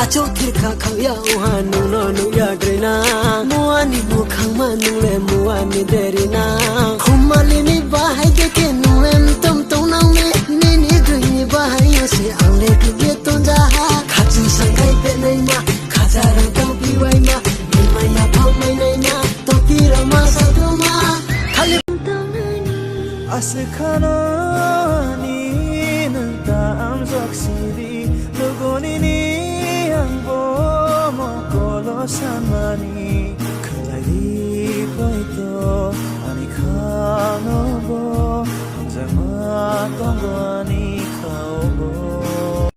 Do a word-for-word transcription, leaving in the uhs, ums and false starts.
Achuk thirkha khangya uha nungno nungya grina. Muani mukhangma nungle muani derina. Khumalini bahai deke nungle mtom tongnangni. Nini grini bahai yose angle kibye tonjaha. Khaching sangkai penaima, khajarang tong piwaima. Nimaya phamai naima, topira masa toma. Khali Aswk khano ni nwng ta amjak siri, luguni ni ang bo mokolo san